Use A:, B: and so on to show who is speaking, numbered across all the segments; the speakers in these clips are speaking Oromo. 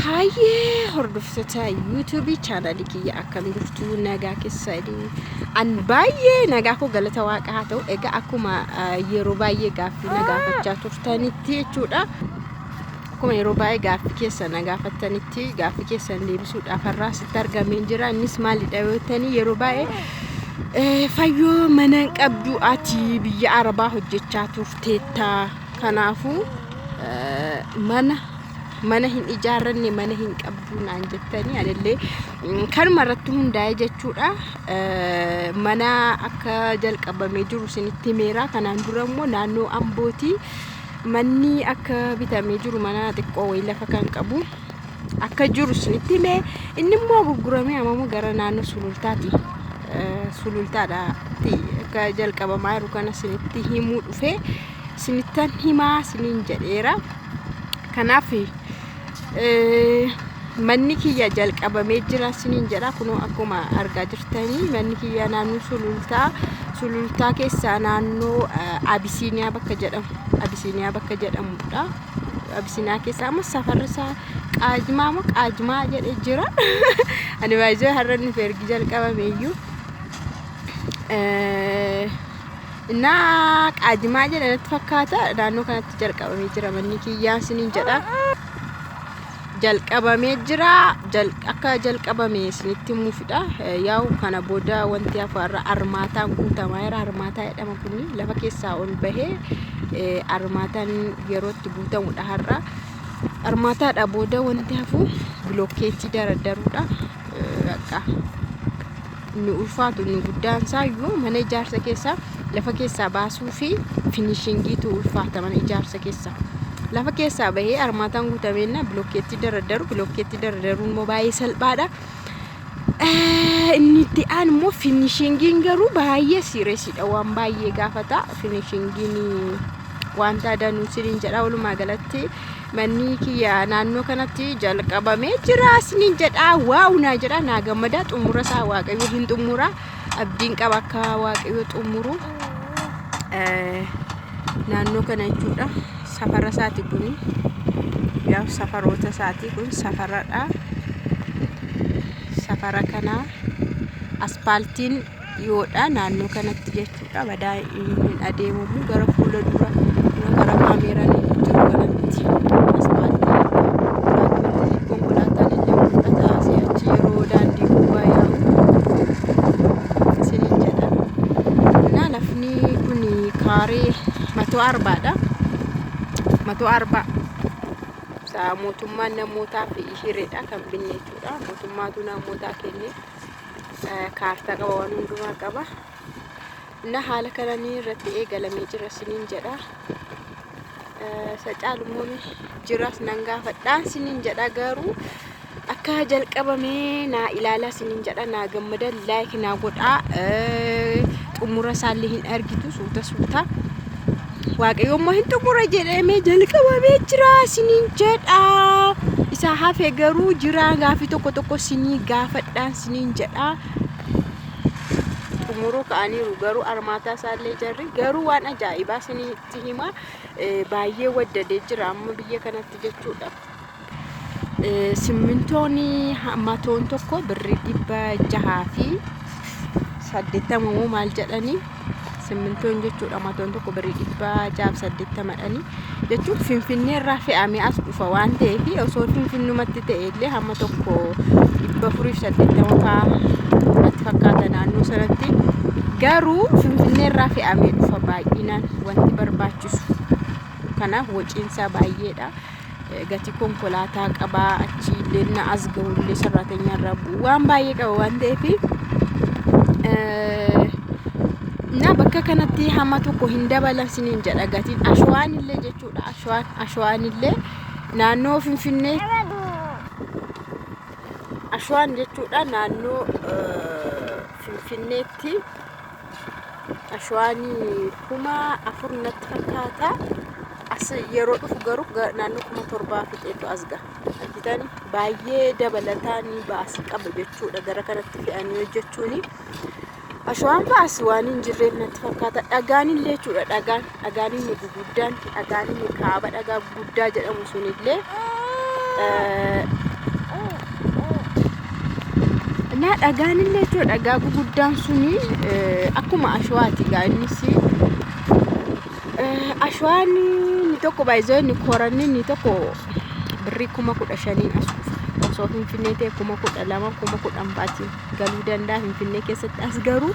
A: Hayyee hordoftoota yuutuubii chaanaalii kiyya akkam jirtu nagaa keessanii an baay'ee nagaa koo galata waaqa haa ta'u egaa akkuma yeroo baay'ee gaaffii na gaafachaa turtanitti jechuudha. Akkuma yeroo baay'ee gaaffii keessa na gaafattanitti gaaffii keessan deebisuudhaaf har'aa sitti argameen jira. Innis maalidha yoo jettanii yeroo baay'ee fayyoo mana hin qabdu ati biyya arabaa hojjechaa turteetta kanaafuu mana mana hin ijaarranne mana hin qabdu naan jettanii anillee kanuma irratti hundaa'e jechuudha. Mana akka jalqabamee jiru isinitti himeera. Kanaan dura immoo naannoo Ambooti manni akka bitamee jiru mana xiqqoo wayii lafa kan qabu akka jiru isinitti hime. Inni immoo gurguramee amamoo gara naannoo Sulultaati. Sulultaadha akka jalqabamaa jiru kana isinitti himuu dhufe isinittan himaa isiniin jedheera. Kanaaf manni kiyya jalqabamee jira isiniin jedha. Kunoo akkuma argaa jirtanii manni kiyya naannoo Sulultaa Sulultaa keessaa naannoo Abisiiniyaa bakka jedhamu Abisiiniyaa bakka jedhamudha. Abisiiniyaa keessaa amma safarri isaa Qaajimaa moo Qaajimaa jedhee jira. Ani baay'ee har'a nuuf ergi jalqabame iyyuu. Innaa qaajimaa jedha natti fakkaata. Naannoo kanatti jalqabamee jira manni kiyyaa isiniin jedha. Jalqabamee jira. Akka jalqabame isinitti himuufidha. Yaa'u kana booda wanti hafu har'a armaataan guutamaa jira. Armaataa jedhama kuni lafa keessaa ol bahee armaataan yeroo itti guutamudha har'a. Armaataadha booda wanti hafu bilookeetii daradaruudha. Bakka inni ulfaatu inni guddaan isaa iyyuu mana ijaarsa keessaa lafa keessaa baasuu fi finishingiitu ulfaata mana ijaarsa keessaa. Lafa keessaa bahee armaataan guutameenna bilookeettii daradaru bilookeettii daradaruun immoo baay'ee salphaadha. Inni itti aanu immoo finishingiin garuu baay'ee siiresiidha waan baay'ee gaafata finishingiin wanta danuu siniin jedha walumaa galatti Manni kiyya naannoo kanatti jalqabamee jira isiniin jedha. Waaw naa jedha naa gammada xumura isaa waaqayyo hin xumura. Abdiin qaba akka waaqayyo xumuru. Naannoo kana jechuudha. Safara isaati kuni. Yaa safaroota isaati kun safaradha. Safara kana aspaaltiin dhiyoodha naannoo kanatti jechuudha badaa hin adeemamu gara fuula dura gara kaameeraan jiru kanatti aspaaltii baakkoonni konkolaataan illee mul'ata asii achi yeroo daandii gubbaa yaa'u isiniin jedha. Innaa lafni kun kaaree matoo arbaadha. Matoo arbaa isaa mootummaan namootaaf hireedha kan binne jechuudha. Mootummaatu namootaa kenne. Kaartaa qaba waan hundumaa qaba. Na haala kanaan irratti eegalamee jira siniin jedha. Isa caalu immoo jiras nan gaafadhaan siniin jedha garuu akka jalqabamee naa ilaalaa siniin jedha naa gammada laayik naa godhaa xumura isaallee hin argitu suuta suuta. Waaqayyo immoo hin xumura jedhamee jalqabamee jira siniin jedha. Isaa hafe garuu jira gaafii tokko tokko sinii gaafadhaan siniin jedha. Xumuruu ka'aniiru garuu armaataa isaallee jarri garuu waan ajaa'ibaa sinitti hima baay'ee waddadee jira amma biyya kanatti jechuudha. Simmintoon matoon tokko birrii 680 moo maal jedhanii simmintoon jechuudha matoon tokko birrii 680 dhani jechuun finfinnee irraa fe'amee as dhufa waan ta'eef osoo finfinnumatti ta'e illee hamma tokko 480 fa'aa natti fakkaata naannoo sanatti garuu finfinnee irraa fe'amee dhufa baay'inaan wanti barbaachisu kanaaf waciinsaa baay'eedha. Gatii konkolaataa qabaa achi illee na as gahullee sarraatenyaa irraa bu'u waan baay'ee qaba waan ta'eef na bakka kanatti hamma tokko hin dabalan siniin jedha gatiin ashwaan illee jechuudha ashwaan ashwaan illee naannoo finfinnee ashwaan jechuudha naannoo finfinneetti Ashwaan 4000 natti fakkaata. As yeroo dhufu garuu naannoo 7000 fixeetu as gaha. Argitani baay'ee dabalataan baasii qaba jechuudha gara kanatti fe'anii hojjechuuni. Ashwaan baas waan hin jirreef natti fakkaata. Dhagaan illee jechuudha dhagaan dhagaan inni guguddaan dhagaan inni kaaba dhagaa guguddaa jedhamu sunillee Naa dhagaan illee jechuudha dhagaa guguddaan suni akkuma ashawaati gaa innis ashawaan inni tokko baay'isoo inni koranni inni tokko birrii 15,000n as dhufa. Osoo Finfinnee ta'e 12,000 10,000 fa'aatiin galuu danda'a Finfinnee keessatti as garuu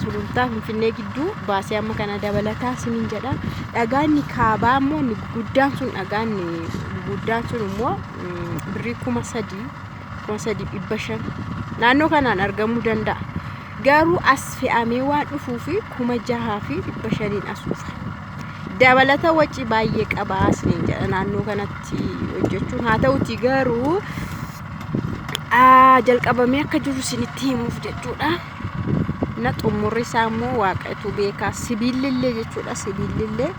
A: sulultaa Finfinnee gidduu baasee amma kana dabalataa isiniin jedha. Dhagaan inni kaabaa immoo inni guguddaan sun dhagaan inni guguddaan sun immoo birrii 3,000 3,500 naannoo kanaan argamuu danda'a. Garuu as fe'amee waan dhufuuf 6,500n as dhufa. Dabalata wacii baay'ee qaba isiniin jedha naannoo kanatti hojjechuun haa ta'uti garuu jalqabamee akka jiru isinitti himuuf jechuudha. Na xumurri isaa immoo waaqatu beekaa sibiillillee jechuudha sibiillillee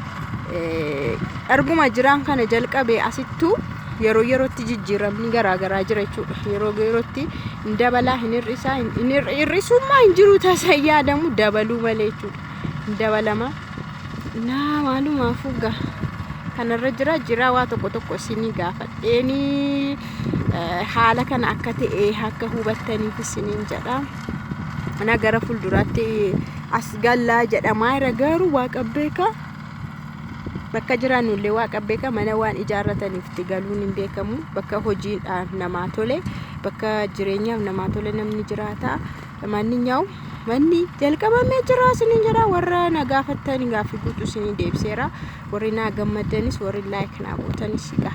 A: arguma jiraan kana jalqabe asittuu yeroo yerootti jijjiiramni garaa garaa jira jechuudha. Yeroo yerootti hin dabalaa hin hir'isaa hin hir'isummaa hin jiru tasa hin yaadamu dabaluu malee jechuudha. Hin dabalama. Naa maalumaafuu gaa kanarra jira jira waa tokko tokko isinii gaafadheenii haala kana akka ta'e akka hubattaniif isiniin jedha. Na gara fuulduraatti as gallaa jedhamaa jira garuu waaqa beeka. Bakka jiraannu illee waaqa beeka mana waan ijaarrataniif itti galuun hin beekamu. Bakka hojiidhaan namaa tole bakka jireenyaaf namaa tole namni jiraata. Maanninyaa'u manni jalqabamee jira isiniin jedha warra na gaafattan gaaffii guutuu isinii deebiseera. Warri naa gammadanis warri like naa gootanis egaa.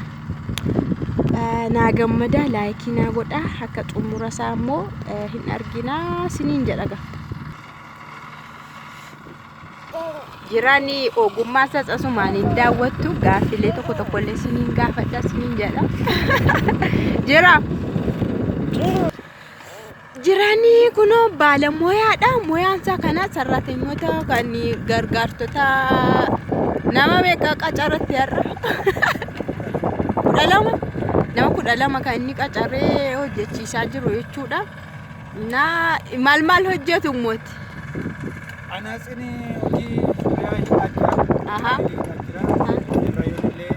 A: Naa gammada like naa godha akka xumura isaa immoo hin arginaa isiniin jedha gaa. Jiraan ogummaa isaas asumaan hin daawwattu gaaffilee tokko tokkollee isiniin gaafadha isiniin jedha. Jira. Jiranii kunoo baala moyaadha. Moyaan isaa kana sarraatenyoota kan gargaartota nama meeqa qacaratti har'a? 12 nama 12 kan inni qacaree hojjechiisaa jiru jechuudha. Na maal maal hojjetu immooti?
B: Anaatsiin hojii suuriyaa hidhaa jira. Hidhaa jira. Irrayoon illee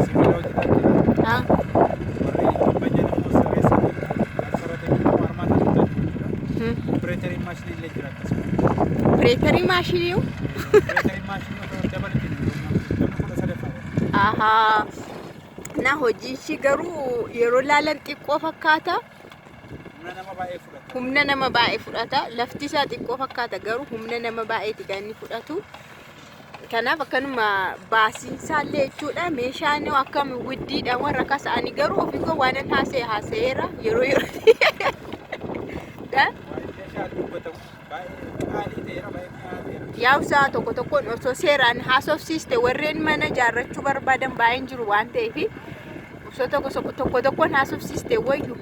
B: sibiila hojjetaa jira. Warri babbanyan immoo sirreessaa jiru. Sarratanii immoo armaata hojjetaa jiru jechuudha. Opereeteriin maashinii illee jira akkasuma.
A: Opereeterii maashinii?
B: Opereeteriin maashinii otoo dabalatee namni 13ffaadha.
A: Ahaa. Na hojiin ishii garuu yeroo laalan xiqqoo fakkaata.
B: Humna nama baay'ee fudhata.
A: Humna nama baay'ee fudhata. Lafti isaa xiqqoo fakkaata garuu humna nama baay'eeti kan inni fudhatu. Kanaaf akkanuma baasiin isaallee jechuudha. Meeshaan akkam widdiidha warra kasa'anii garuu ofii koo waanan haasa'e haasa'eera yeroo yerootti.
B: Waa'ee meeshaa dubbatamu baay'ee qaalii ta'eera baay'ee mi'aa ta'eera.
A: Yaa'u isaa tokko tokkoon osoo seeraan haasofsiiste warreen mana ijaarrachuu barbaadan baay'een jiru waan ta'eef osoo tokko tokko tokkoon haasofsiiste wayyu.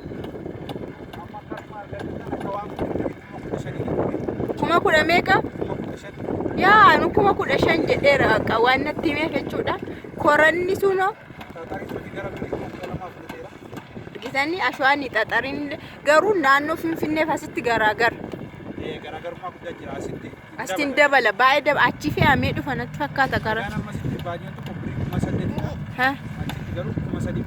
B: Amma akkasuma argatan akka waan 15,000 jedhame.
A: 10,000 meeqa?
B: 15,000.
A: Yaa nu 15,000 jedheera bakka waan natti himeef jechuudha. Koranni sunoo
B: Xaxarii suuti gara birrii 12,000 fudhateera.
A: argitanii ashawaan xaxariin garuu naannoo Finfinneef asitti garaagara.
B: Garaagarummaa guddaa jira asitti.
A: Asitti hin dabala baay'ee daba achi fe'amee dhufa natti fakkaata kara.
B: Dhagaan ammasitti baay'een tokko birrii 8,000dha.
A: Ha?
B: Achitti garuu 3,400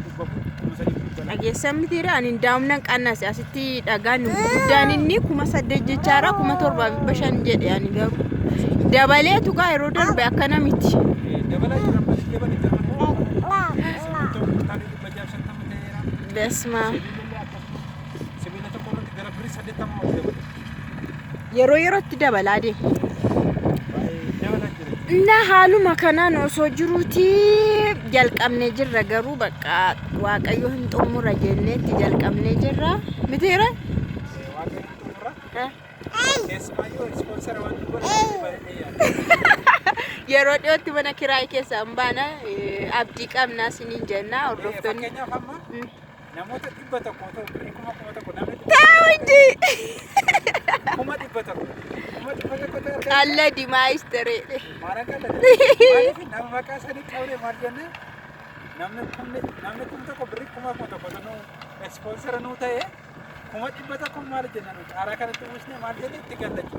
B: 3,200.
A: Dhageessan mitiire ani daa'imnan qannase asitti dhagaan guddaan inni 8,000 jechaara 7,500 jedhe ani garuu. Dabaleetu gaa yeroo darbe akkana miti.
B: Dabalaa jira ammas dabale jira. Simmintoo kuntaalii 650 ta'eera.
A: Besma.
B: Sibiilli akkasuma sibiila tokko irratti gara birrii 80 ol dabale.
A: Yeroo yerootti dabalaa deema.
B: Baay'ee dabalaa jira.
A: Na haaluma kanaan osoo jiruuti jalqabnee jirra garuu bakka Waaqayyo hin xumura jenneetti jalqabnee jirra. Mitiire?
B: Waaqayyo xumura. Keessumaayyuu ispoonsara waan godhaniif baay'ee yaada.
A: Yeroo dhiyootti mana kiraayii keessaa hin baana abdii qabnaa isiniin jenna hordoftoonni.
B: Fakkeenyaaf amma namoota 100 otoo birrii 1,000 namni
A: Taa'uuti!
B: 100,000 100,000 ta'e argata.
A: Qalladi maayisteree.
B: Maal akka qalladi? Maaliif nama maqaa isaanii qabne maal jenne namni kumni namni 1,000 birrii 1,000 nuu ispoonsara nuu ta'e 100,000 maal jenna nu caaraa kanatti uwwisne maal jenne itti gallachu.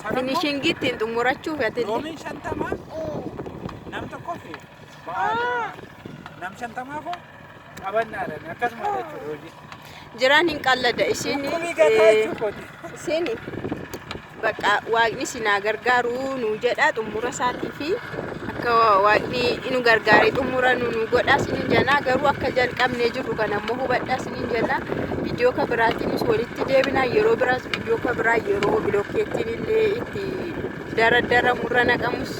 B: Sana immoo
A: Finishingii ittiin xumurachuuf ati.
B: Loomiin 50 nam tokkoof ba'aadha. Nam 50f qabannaadha akkasuma jechuudha hojii.
A: Jiraan hin qallada isin.
B: Dhukkubii gataa jechuu kooti.
A: Isin bakka waaqni isin haa gargaaru nu jedha xumura isaatii fi akka waaqni nu gargaaree xumura nu godha isinin jenna. Garuu akka jalqabnee jirru kana immoo hubadha isinin jenna. Viidiyoo kan biraatiinis walitti deebina. Yeroo biraas viidiyoo kan biraa yeroo bilookeettiin illee itti daraddaramu irra naqamus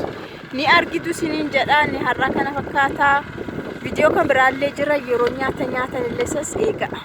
A: ni argitu isinin jedha. Inni har'aa kana fakkaataa. Viidiyoo kan biraallee jira, yeroo nyaata nyaatan illee sas eegaa.